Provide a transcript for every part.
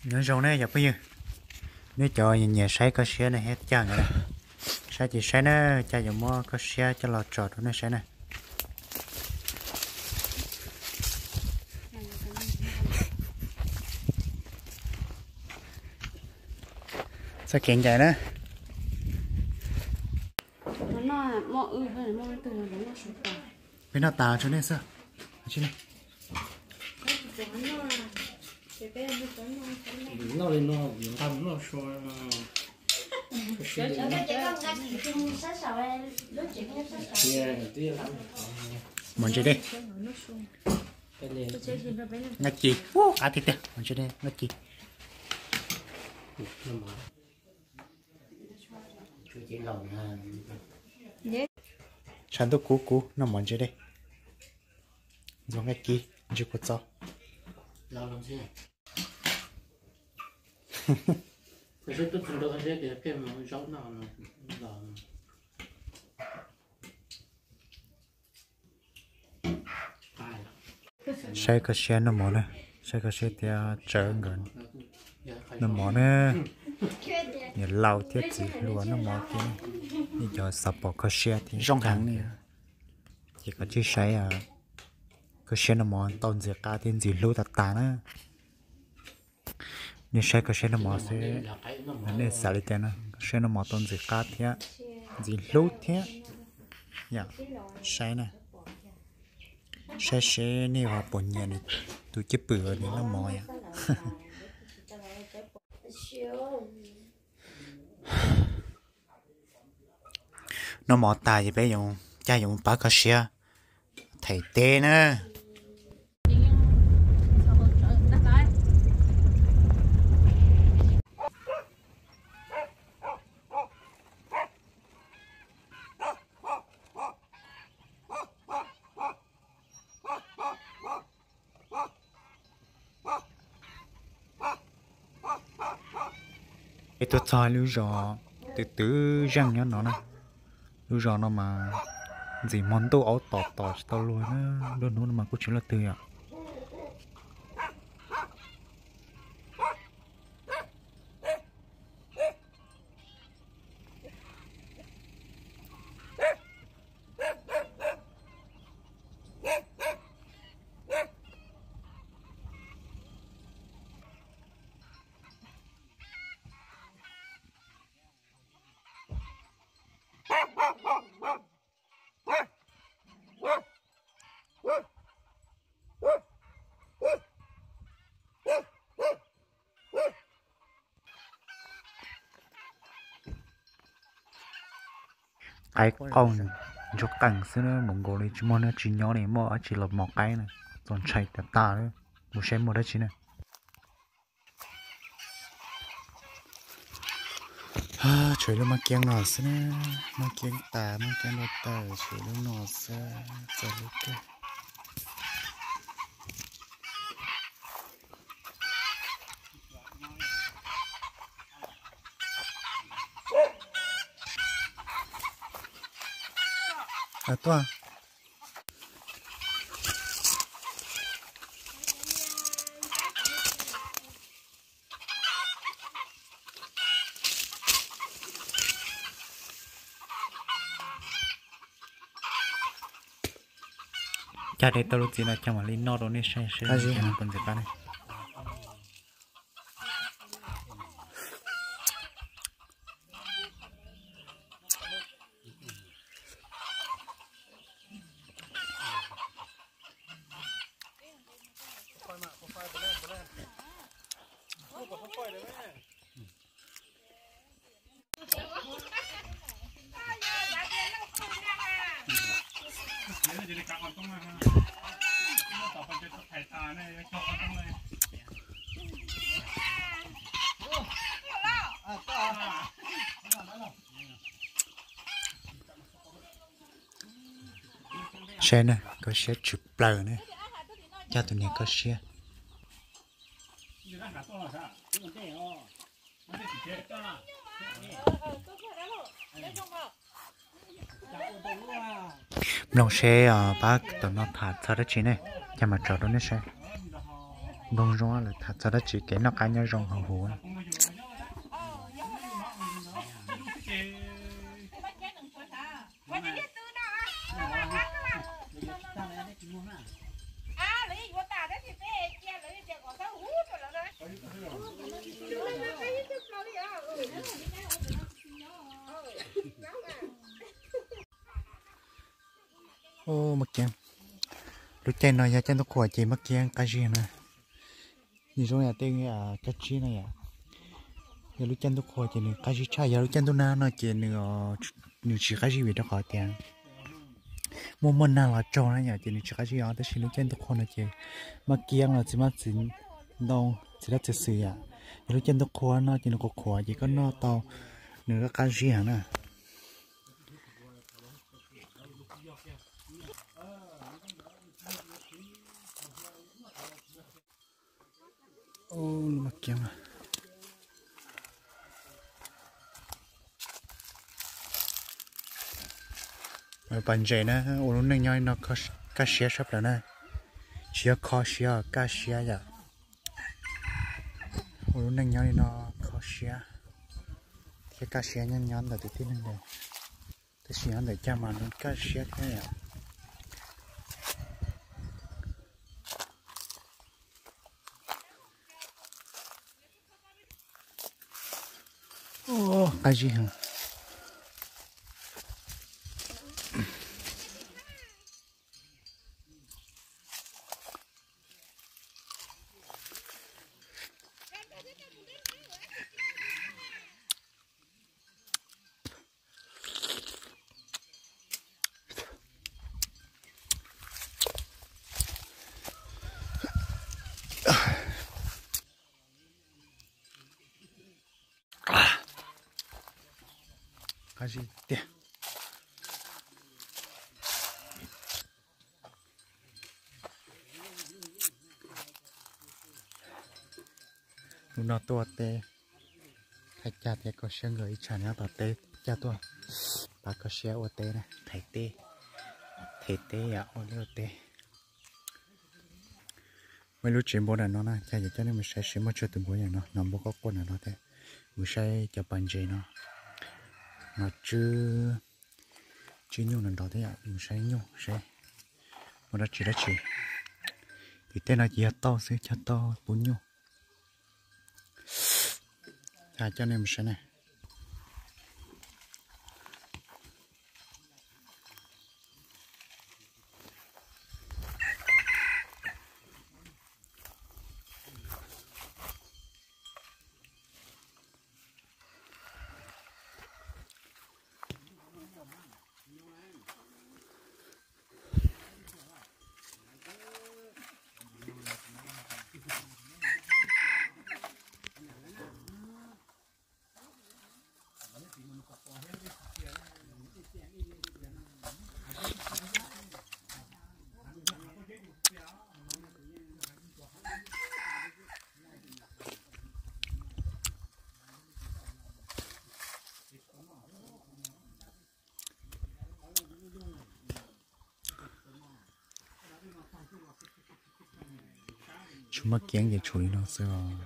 Nyob zoo ne yog phooj ywg, nej cov nyiam saib koj siab ne thiab cag na, saib ces saib na, cag yuav muab koj siab coj los tso rau nej saib na. Txoj kev ncaim na. Peb noj tas tso nej xwb. Mov ntse dej. Nqaij ci, qab tiag tiag, mov ntse dej nqaij ci. Tshav ntuj kuv kuv noj mov ntse dej, ntxuag nqaij ci, ntsis kua txob. Saib koj siab noj mov na, saib koj siab thiab tsawv nkawd noj mov na. Niam laus thiab txiv hluas noj mov thiab, nej cov xav pom koj siab thiab zoo heev li. Ces koj cia saib koj siab noj mov tau ntxim qab thiab ntxim hlub tas tas na. Nej saib koj siab noj mov xwb, nej xav li cas na, koj siab noj mov tau ntxim qab thiab ntxim hlub thiab. Yom, saib na, saib seb nej ho puas nyiam tus cwj pwm uas nws noj mov yom. Noj mov tas ces peb yuav, cag yuav mus pab koj siab them teb na. Peb tuaj txog lub zos twb twb zeej nyob no na. Lub zos no mas ntxim hmo ntuj aub tom tom tsis tau luag na, lub hnub no mas kuj tsis luaj twg yom. Qaib qaug ntsuag qees xwb na, mus nkaus li tsis muaj dab tsi nyob li, muaj dab tsi los mos qaib na, txaus ntshai tas tas li, mus saib muaj dab tsi na. Tshuav lub maj kiab no xwb na, maj kiab tas, maj kiab nrog tawm, tshuav lub no xwb, txog lub kawg. Tuaj. Cog de tau lub txiv no cog mam li noj rau nej saib seb puas ntxim qab ne. Saib na, koj siab tshwm plaws ne, coj tus niag koj siab. Mloog seb pab tom no tham txog dab tsi ne, coj mam tso rau nej saib. Ntoo zoo, lawv tham txog dab tsi kev noj qab nyob zoo hauv huv. Maj kiab, lub caij no yog caij ntuj qhua ces maj kiab qab zib na. Nws zoo yam tej kab tsib no yom. Yog lub caij ntuj qhua ces nws qab zib tshaj, yog lub caij ntuj nag no ces nws tsis qab zib vim rau qhov tias muaj muaj nag los tsaug na yom, ces nws tsis qab zib os. Tab sis lub caij ntuj qhua no ces maj kiab los txiv mab txiv ntoo txiv dab txiv xwm yom. Yog lub caij ntuj qhua no ces nws qhuav qhuav ces koj noj tau nws qab zib heev na. Pas ntses na, ua lub neej nyob li no kaj siab sab plaws na. Tsis yog kho siab, kaj siab yom. Ua lub neej nyob li no kho siab thiab kaj siab nyob nyob ntawm tus tib neeg ntawd. Tab sis nyob ntawm caj mas nws kaj siab thiab yom. Qab zib heev. Qab zib tiag. Hnub no tuaj ua teb, thaij caj thiab kho siab nkawd ib tsam nyob tom teb caj tuaj pab kho siab ua teb na, thaiv teb, thaiv teb yom, ua liaj ua teb. Muaj ib lub tsev npua ntawm no na, cas yuav coj nej mus saib seb muaj tsawg tus npua yom no, no npua quaj quaj ntawm no thiab. Mus saib cov pas ntses no, no tswb, tswb nyuj no nrov thiab yom, mus saib nyuj seb muaj dab tsi dab tsi. Tim tej no ces yog tauj xwb, cog tauj pub nyuj. Cas coj nej mus saib na. Tshuav maj kiab ces tshuav li no xwb os.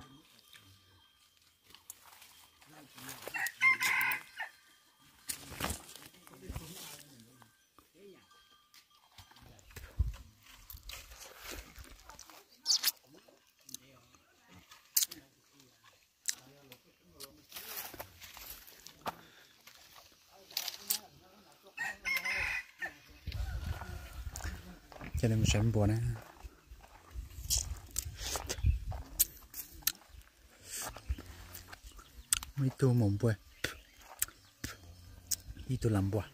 Coj nej mus saib npua na. Muaj ib tug maum npua, ib tug lam npua.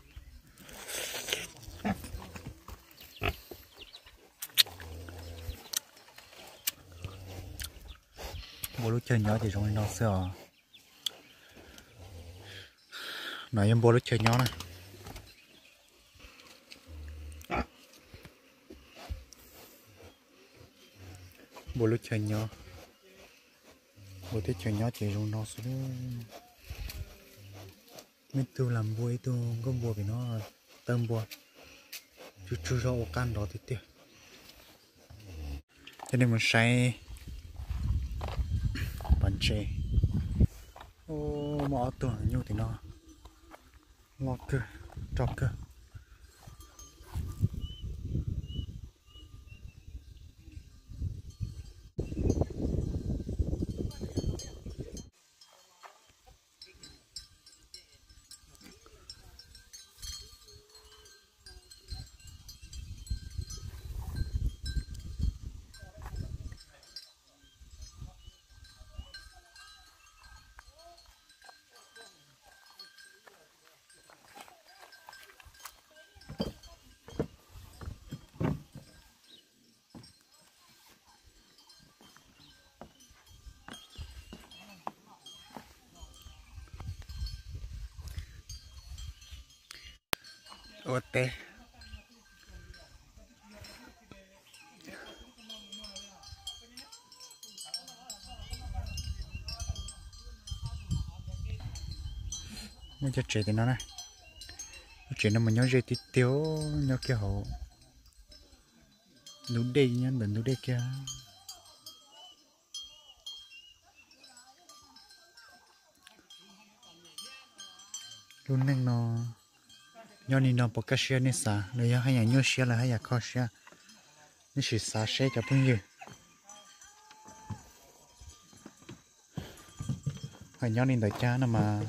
Npua lub chaw nyob ces zoo li no xwb os. No yog npua lub chaw nyob na. Npua lub chaw nyob, npua teb chaws nyob ces zoo no xwb. Muaj ib tug lam npua, ib tug nkauj npua pem no, tawb npua, tsug tsug zog ua qab nrov tiag tiag. Coj nej mus saib Tsev. Muaj ob tug nyuj tim no, loj kawg, rog kawg. Ua teb. Muaj cov tsev tim no na. Lub tsev no mas nyob ze tiag tiag, nyob kiag hauv ntug dej, nyob ntawm ntug dej kiag. Lub neej no nyob li no puas kaj siab nej xav, los yog haj yam nyuaj siab los haj yam kho siab? Nej sim xav seb cov phooj ywg. Hos nyob li ntawm Cag no mas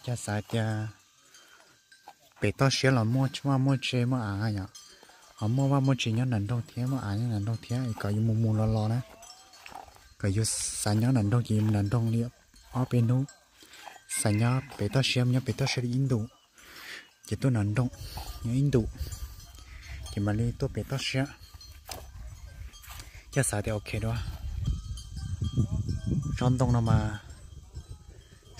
Cag xav tias pem toj siab los muaj vaj muaj tse muaj av yom, ho muaj vaj muaj tse nyob nram nroog thiab, muaj av nyob nram nroog thiab, es kom yus mus mus los los na. Kom yus xav nyob nram nroog ces yus mus nram nroog li ob peb hnub, xav nyob pem toj siab mus nyob pem toj siab li ib ntus, ces tuaj nram nroog nyob ib ntus, ces mam li tuaj pem toj siab. Cag xav tias ok dua. Tsob ntoo no mas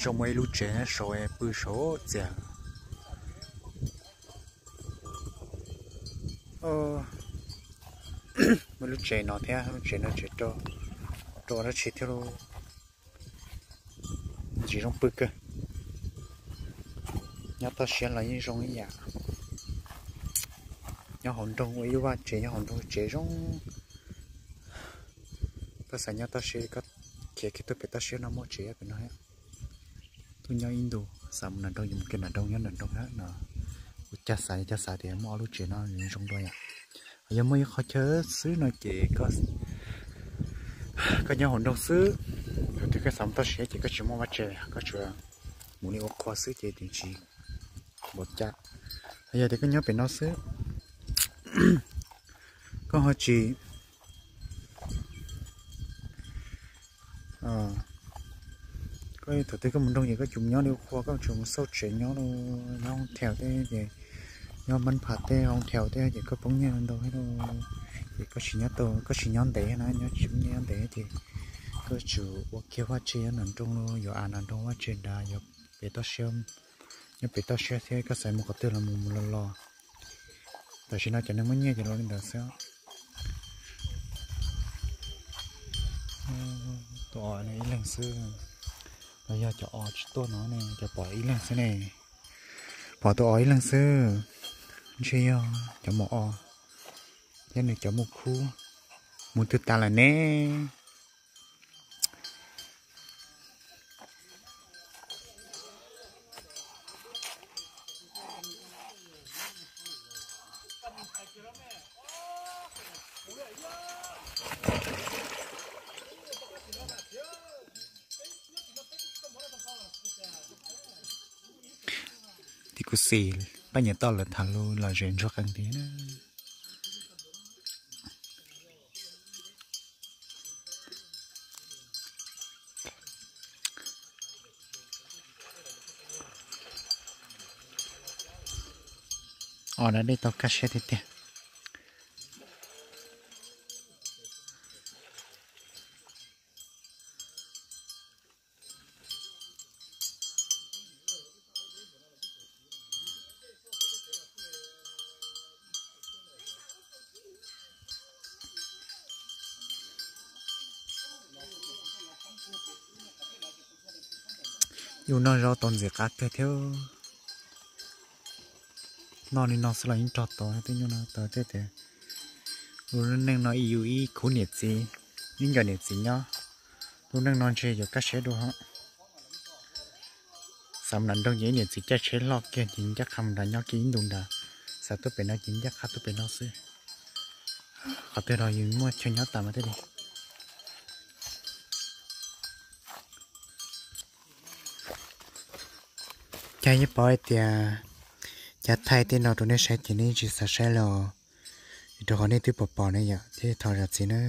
zoo muaj ib lub tsev saud pw saud txias. Muaj lub tsev no thiab, lub tsev no tsev rau dab tsi thiab lauj. Ntsis zoo pw kawg. Nyob toj siab los yeej zoo ib yam. Nyob hauv nroog ua ib lub vaj tsev nyob hauv nroog tsev zoo. Koj xav nyob toj siab koj khiav kiag tuaj pem toj siab no muaj tsev pem no thiab. Tuaj nyob ib ntus xav mus nram nroog ces mus kiag nram nroog nyob nram nroog thiab no. Kuv cag xav cag xav tias muaj ob lub tsev no zoo dua yom. Yog muaj ib qhov chaw xwb no ces koj nyob hauv nroog xwb, thaum twg koj xav mus toj siab ces koj tsis muaj vaj tsev, koj tsuas mus li ua qhua xwb ces tsis npaum cas. Yog tias koj nyob pem no xwb, koj ho tsis, koj thaum twg koj mus nroog ces koj tsuas mus nyob li ua qhua, koj tsuas mus xauj tsev nyob, nyob hoo thau tej ces, nyob mab pha tej hoo thau tej ces koj poob nyiaj ntau thiab lauj. Ces koj tsis nyob tau, koj tsis nyob ntev na, nyob tsis nyob ntev ces koj tsum ua kiag vaj tsev nyob nram nroog lauj, yuav av nram nroog vaj tsev nrad, yuav pem toj siab, nyob pem toj siab thiab koj xav mus qhov twg los mus mus los los. Tam sim no cov neeg muaj nyiaj ces los li ntawd xwb. Tus os no ib leeg xwb, los yog cov os tsis tuaj no ne, cov pom ib leeg xwb ne. Pom tus os ib leeg xwb, ntshe yog cov maum os thiab nws cov muj khub mus twg tas lawm ne. Tim kuv xim pab nyuam toj lawv tham lus lom zem ntsuag qees tiag na. Os da dej tau kaj siab tiag tiag. Yus noj zaub tau ntxim qab kawg thiab. Noj li no xwb los yeej rog tau tej nyuj no tau tej tias. Lub neej no yus ib khub niam txiv, ib nkawm niam txiv nyob, Lub neej no ntshe yuav kaj siab dua. Xav mus nram nroog ces ib niam txiv caij tsheb loj kiag ces ncaj qha mus nrad nyob kiag ib ntus nrad. Xav tuaj pem no ces ncaj qha tuaj pem no xwb. Qhov twg los yus muaj chaw nyob tas mas thiaj li. Cas yeej paub hais tias cov thaij tej no rau nej saib ces nej tsis xav saib los, vim rau qhov nej twb pom pom ne yom, thiaj thov zam txim na.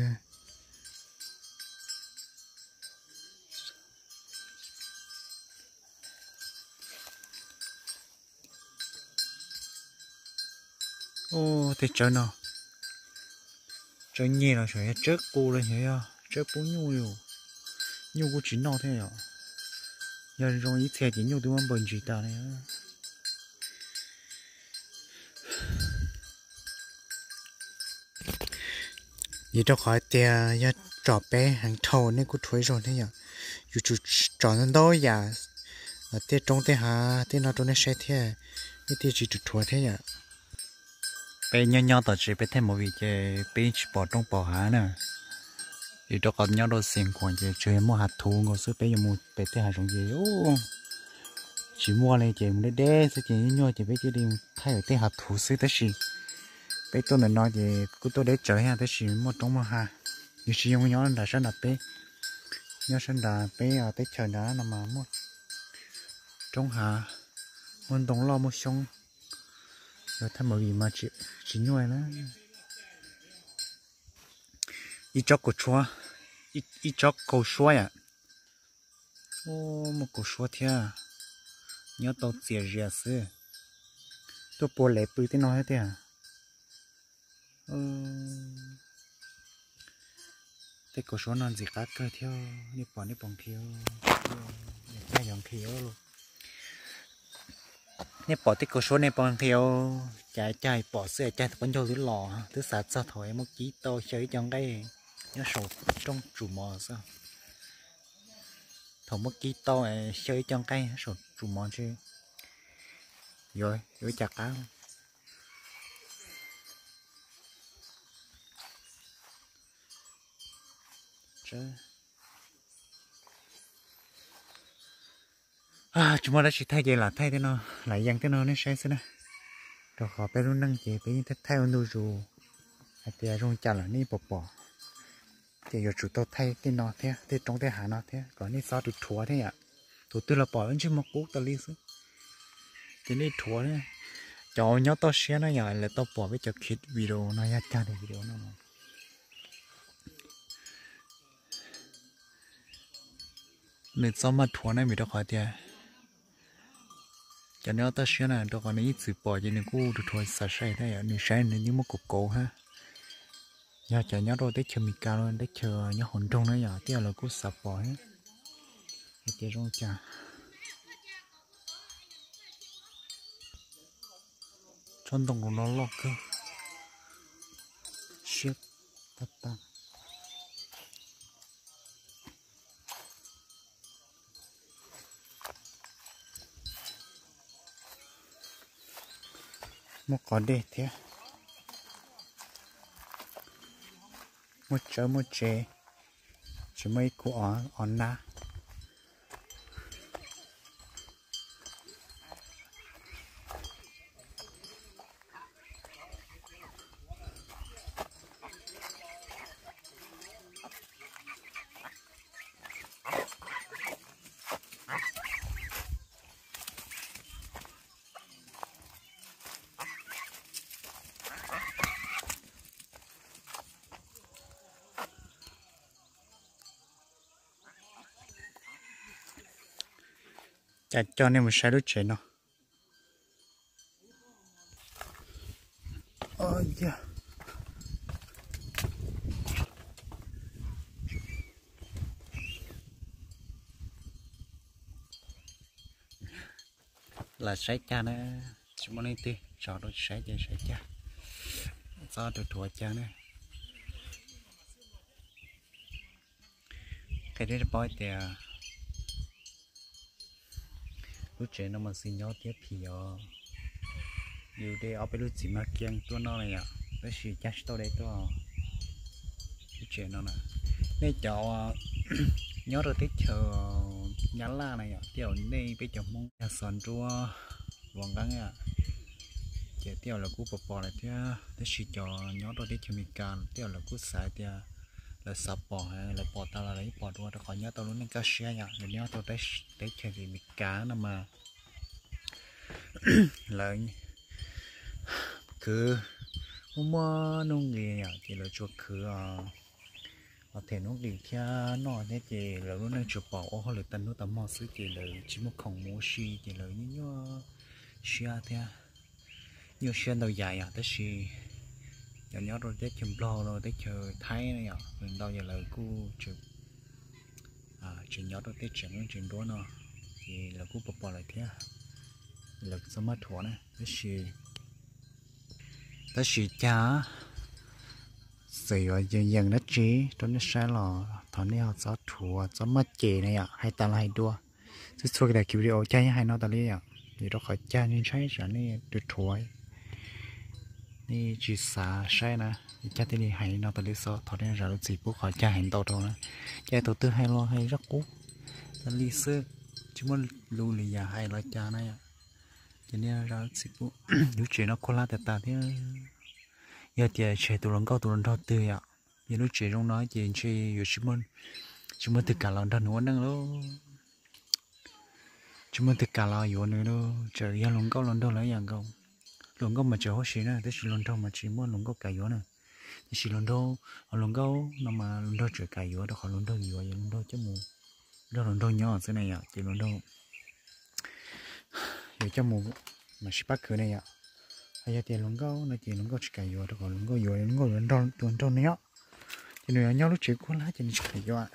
Ub, tej tsawb no, tsawb nyeg los xyov yog tsawb qus los xyov yog tsawb pub nyuj li. Nyuj kuj tsis noj thiab yom. Yog zoo ib txhia ces nyuj twb muab npaws ntsis tas li. Vim rau qhov tias yog tsom peb heev dhau nej kuj dhuav ib zaug thiab yom. Yus tsum tsom ntau ntau yam, tej roob tej hav tej no rau nej saib thiab, nej thiaj tsis ruam dhuav thiab yom. Peb nyob nyob tom tsev peb thaij movie ces peb tsis pom roob pom hav na. Vim rau qhov nyob rau Xiav Khuam ces tsuas yog muaj hav thuv nkaus xwb, peb yuav mus pem tej hav zoov ces tsis muaj li ces mus deb deb xwb ces nyuaj nyuaj ces peb cia li thaij tej hav thuv xwb tab sis peb tuaj ntawm no ces kuj tuaj deb tsawv thiab tab sis muaj roob muaj hav. Yus tsis zoo nyob nram sab nram peb, nyob sab nram peb teb chaws nrad no mas muaj roob hav, muaj ntoo loj muaj xyoob, yog thaij movie mas tsis nyuaj na. Ib tsob kaus suab, ib tsob kaus suab yom. Muaj kaus suab thiab, nyob tau txias zias xwb. Tuaj pua lev pw tej no thiab tiag. Tej kaus suab no ntxim qab kawg thiab, nej pom nej puas nqhis, nej cag yog nqhis. Nej pom tej kaus suab nej puas nqhis, cas cag pom xwb, cag pob ncaug twb los, twb xav txog thaum muab kib tau xyaw ib co nqaij nyob saum rooj tsum mov xwb. Thaum muab kib tau xyaw ib co nqaij saum tsum mov ntshe yuav cas qab. Tsis muaj dab tsi thaij ces lam thaij tej no, lam yees tej no nej saib xwb na. Rau qhov peb lub neej ces peb yeej thaij ua ntu zus hais tias zoo cas lawm nej pom pom. Ces yuav tsum tau thaij tej no thiab, tej roob tej hav no thiab kom nej txhob ruam ruam thiab yom. Thaum twg los pom ntsej muag qub tas li xwb. Ces nej ruam thiab. Cov nyob toj siab na yom, lawv tau pom peb cov clip video no yog cag video no. Nws txhob maj ruam na, vim rau qhov tias cov nyob toj siab na, rau qhov nws ib txwm pom ces nws kuj ruam ruam xav sai thiab yom, nws saib nws yeej muaj kaum kauv hab. Yog cov nyob rau teb chaws Amelikas los teb chaws nyob hauv nroog na yom, tej zaum lawv kuj xav pom thiab. Hais tias zoo cas. Tsob ntoo no loj kawg, siab tag tag. Muaj qos dej thiab, muaj tsawb muaj tsev, tsis muaj ib khub os nab. Cas coj nej mus saib lub tsev no. Lam saib cag na, tsis muaj leej twg tso rau saib ces saib cag, txhob ruam ruam cag na. Qhia rau nej paub hais tias lub tsev no mas xis nyob thiab phim os. Yus de ob peb lub txiv maj kiag tuaj noj na yom, tab sis cag tsis tau de tuaj. Lub tsev no na, nej cov Nyob rau teb chaws Nyab Laj na yom, tej zaum nej peb cov Hmoob yog xov nruab Vaj Nqeeb, ces tej zaum lawv kuj pom pom lawm thiab. Tab sis cov nyob rau teb chaws Amelikas tej zaum lawv kuj xav tias lawv xav pom, lawv pom tas los lawv yeej pom dua, rau qhov nyob tau lub neej kaj siab yom, lawv nyob tau teb chaws Amelikas no mas lawv khwv, muaj muaj nuj nqis yom, ces lawv tsuas khwv os, them nuj nqis thiab noj thiab, ces lawv lub neej tsuas pom ua hauj lwm tag hnub tag hmo xwb, ces lawv tsis muaj khoom mus ua si, ces lawv nyuaj nyuaj siab thiab, nyuaj siab ntau yam yom. Tab sis cov nyob rau teb chaws Nplog los teb chaws Thaib no yom, ntau yam lawv kuj tseem nyob rau tej tsev nruab no, ces lawv kuj pom pom lawm thiab, lawv txhob maj dhuav na. Tab sis, tab sis cas txawm yuav yees yees dab tsi rau nej saib los thov nej ho txhob dhuav txhob maj ces na yom, hais tas los hais dua. Txhua txhua daim video cas yeej hais no tas li yom, vim rau qhov cas nej ntshai tsam nej dhuav dhuav, nej tsis xav saib na, cas thiaj li hais no tas li xwb. Thov nej zam lub txim pub qhov cas hais ntau dhau na, cas thaum twg hais los hais zaj qub tas li xwb, tsis muaj lus lwm yam hais los cas na yom. Ces nej zam lub txim pub. Lub tsev no khuab hlab tas tas thiab, yog tias tseg tus hluas nkauj tus hluas nraug twg yom, yog lub tsev zoo no ces ntshe yuav tsis muaj twg kam los nrog nws ua neej lauj. Tsis muaj twg kam los yuav nws lauj, txawm yog hluas nkauj hluas nraug los ib yam nkaus. Hluas nkauj mas tseem huab si na, tab sis hluas nraug mas tsis muaj hluas nkauj kam yuav na. Tiam sis hluas nraug, hluas nkauj no mas hluas nraug tseem kam yuav, rau qhov hluas nraug yuav, yuav hluas nraug coj mus nrog hluas nraug nyob xwb na yom, ces hluas nraug yuav coj mus mam sib pab khwv ne yom. Ho yog tias hluas nkauj no ces hluas nkauj tsis kam yuav, rau qhov hluas nkauj yuav, hluas nkauj yuav nrog tus nraug ne yom, ces nws yuav nyob lub tsev khuab hlab ces nws tsis kam yuav.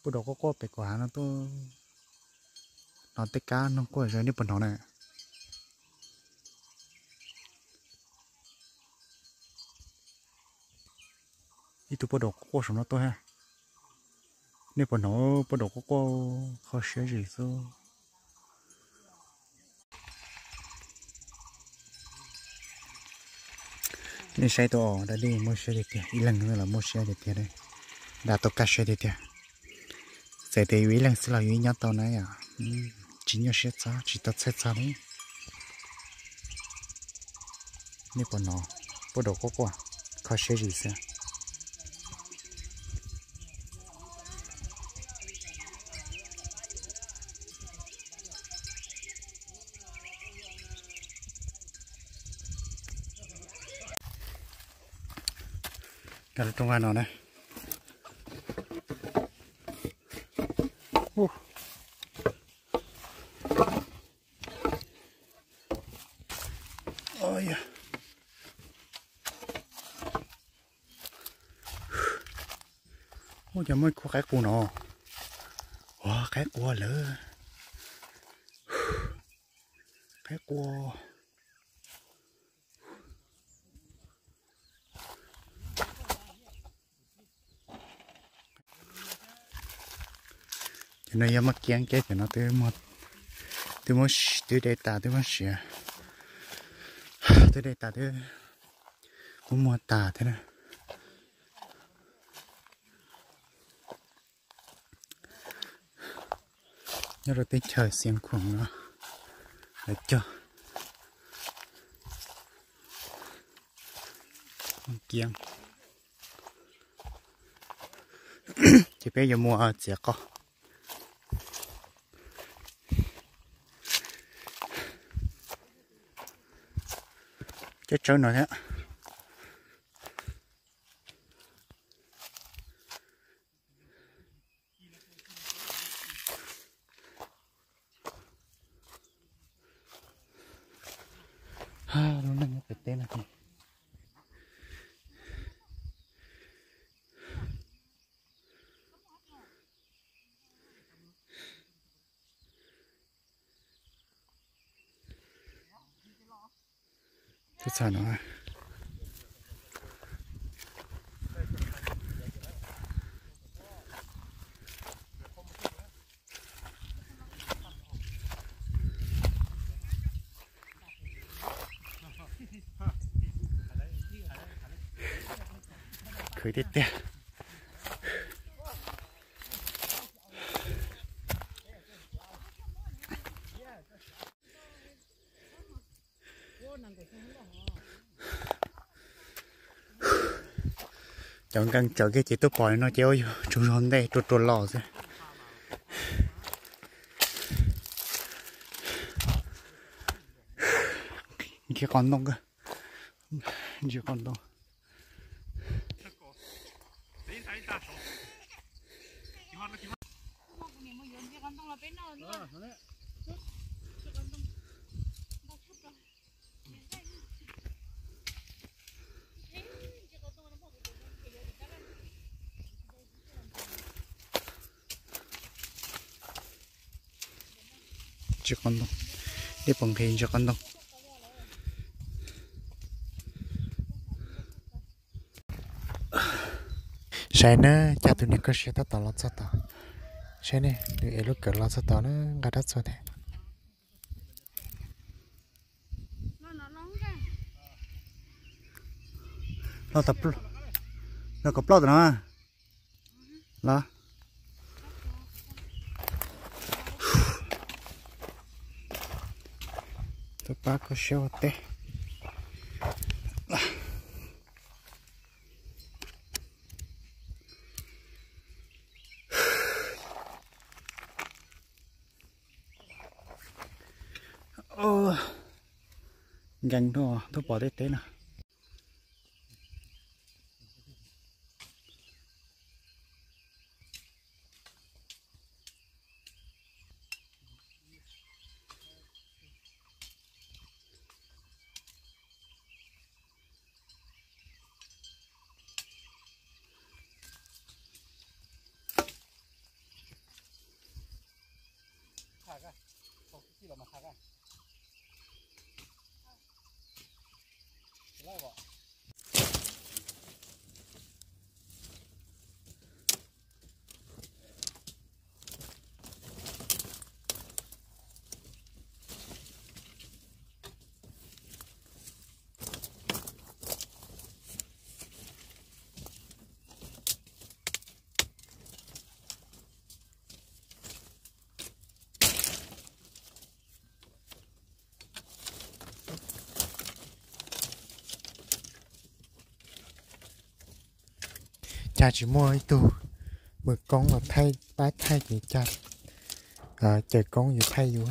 Puab daum quaj quaj pem kuv hav no tuaj, hnov tej kab noog quaj zog, nej puas hnov na? Ib tug puab daum quaj quaj saum no tuaj thiab. Nej puas hnov puab daum quaj quaj? Kho siab zim xwb. Nej saib tau os, da dej muaj siab tiag tiag, ib leeg los muaj siab tiag tiag, da tau kaj siab tiag tiag. Txawm tias yus ib leeg xwb los yus yeej nyob tau na yom, tsis nyuaj siab txog, tsis tau txhawj txog li. Nej puas hnov puab daum quaj quaj? Kho siab zim xwb. Nkag lub rooj vag no na. Ua cas muaj ib khub qaib qus no? Ua qaib qua lawm. Qaib qua. Cov no yog maj kiab kiab, cov no twb muab, twb de tas twb muab siav, twb de tas twb muab muag tas thiab na. Nyob rau teb chaws Xiav Khuam no lawv cog kiab, ces peb yuav mus txiav qos. Cov tsawb no thiab. Lub neej nyob pem teb no. Twb txog no. Tiag tiag. Cov nkees tsawv kiag ces tuaj pom li no ces ua yus tsaug zog ntej rua rua los xwb. Ntsib qos ntoo, ntsib qos ntoo. Ntsib qos ntoo, dej puas nqhis ntsib qos ntoo. Saib na, cas tus niam koj siab tab tom los txog tod. Saib ne, nws ev lub kawm los txog tod na, nqa rab txuas thiab. Los kom ploj tom no los. Tus pab koj siab ua teb. Nkees tuaj, tuaj pom tej teb no. Cas tsis muaj ib tug mus koob los thaij, pab thaij ces cas cawm koob yuav thaij yus.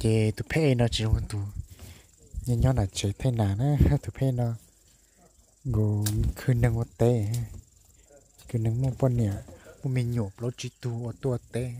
Ces tus pheb no tsis zoo tus nyob nyob nram tsev thaij nas na, tus pheb no nkaus khwv neeg ua teb, khwv neeg muaj poj niam, muaj me nyuam plaub tsib tug ua tuaj teb.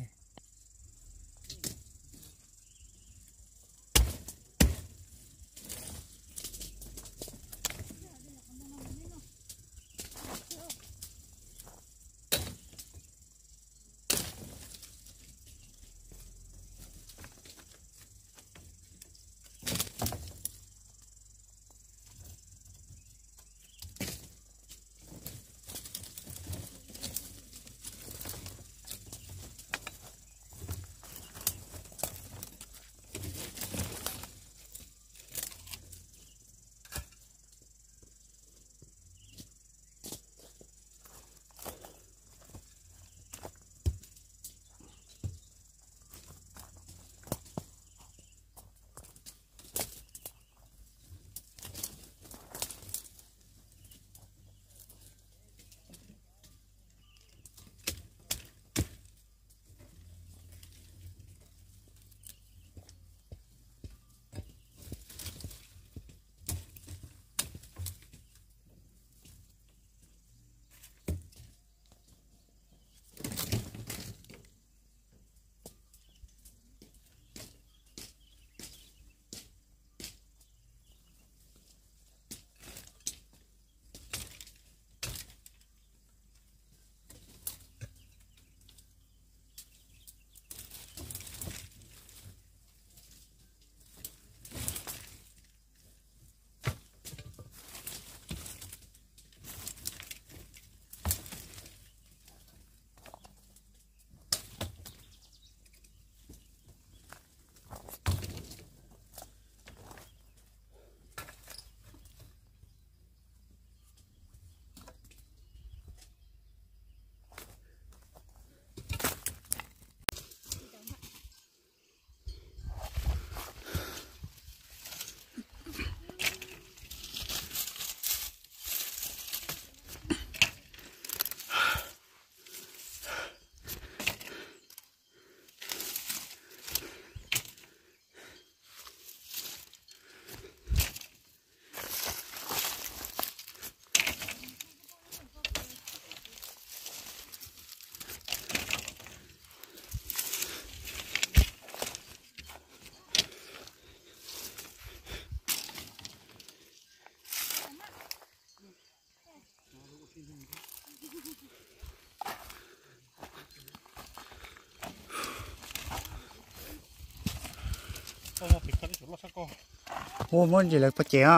Ua muab ntsis lawv pov ces os.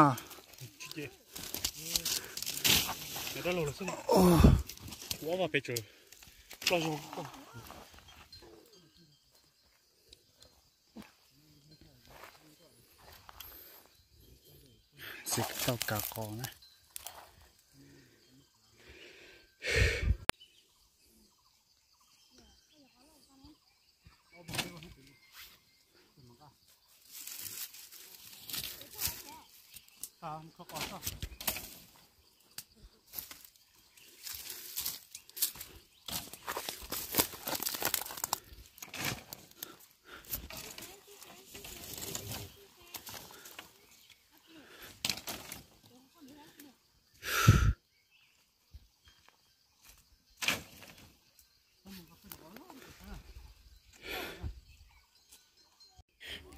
Xwm tau kav qos na.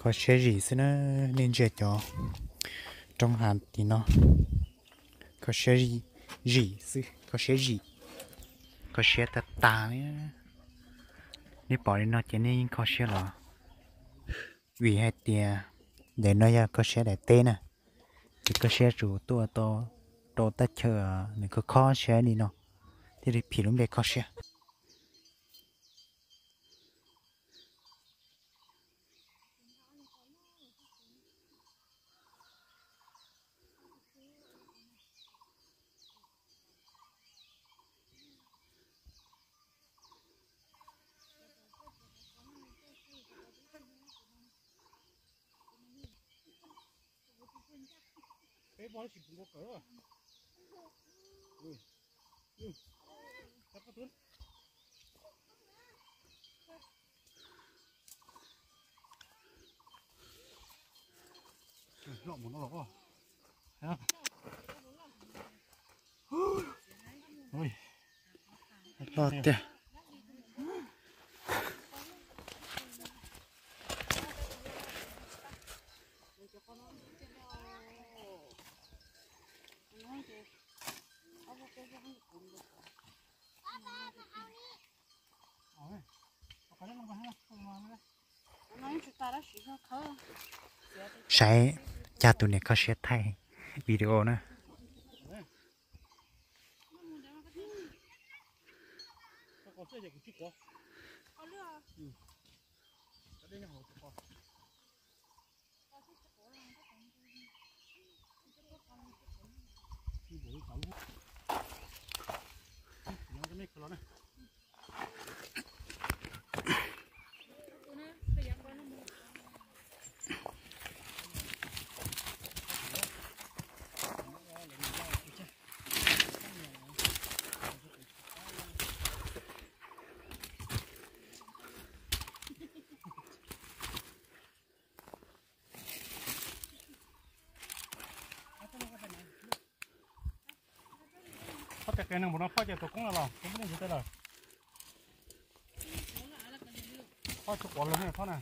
Kho siab zim xwb na, nej ntsia cov roob hav tim no. Kho siab zim xwb, kho siab zim, kho siab tag tag li. Nej pom li no ces nej yeej kho siab los, vim hais tias daim no yog kho siab daim teb na, ces kho siab tsuas tuaj rau teb chaws nws kho kho siab li no, thiaj li phim lub npe kho siab. Loj tiag. Saib caj tus niam kho siab thaij video na. Koj tes qe neeg npaum no koj ces tus koob no los koj muaj leej twg tej lawm. Koj tsis quav loo ne koj na.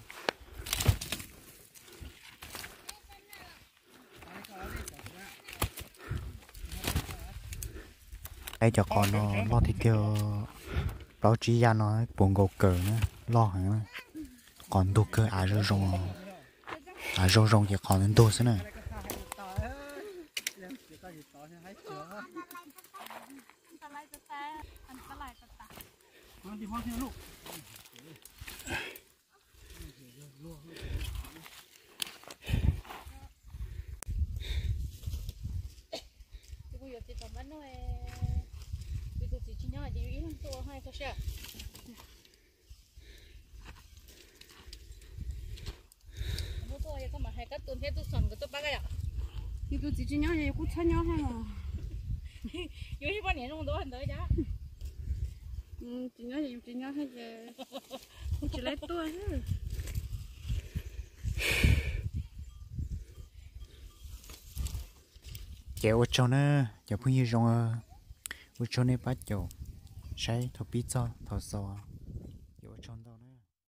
Saib cov qos no loj tiag tiag, plaub tsib yaj no puv nkaus kawm na, loj heev na. Qos ntug kawg, av zoo zoo, av zoo zoo ces qos ntug xwb na. Kuv yuav txiv tom npab no, kuv tus txiv tsis nyob ces yus ib leeg tuaj haj kho siab. Mus tuaj yog koj mam hais koj tus thiab tus xom nkawd tuaj pab koj yom. Yus tus txiv tsis nyob ces yus kuj txhob nyob haj los. Yus ib poj niam zoo ntuav ntawd cas. Tsis nyob ces yus tsis nyob thiab ces kuv tsis laib tuaj xwb. Ces ua tsaug na cov phooj ywg zoo, ua tsaug nej pab caum saib thaum pib txog thaum xaus.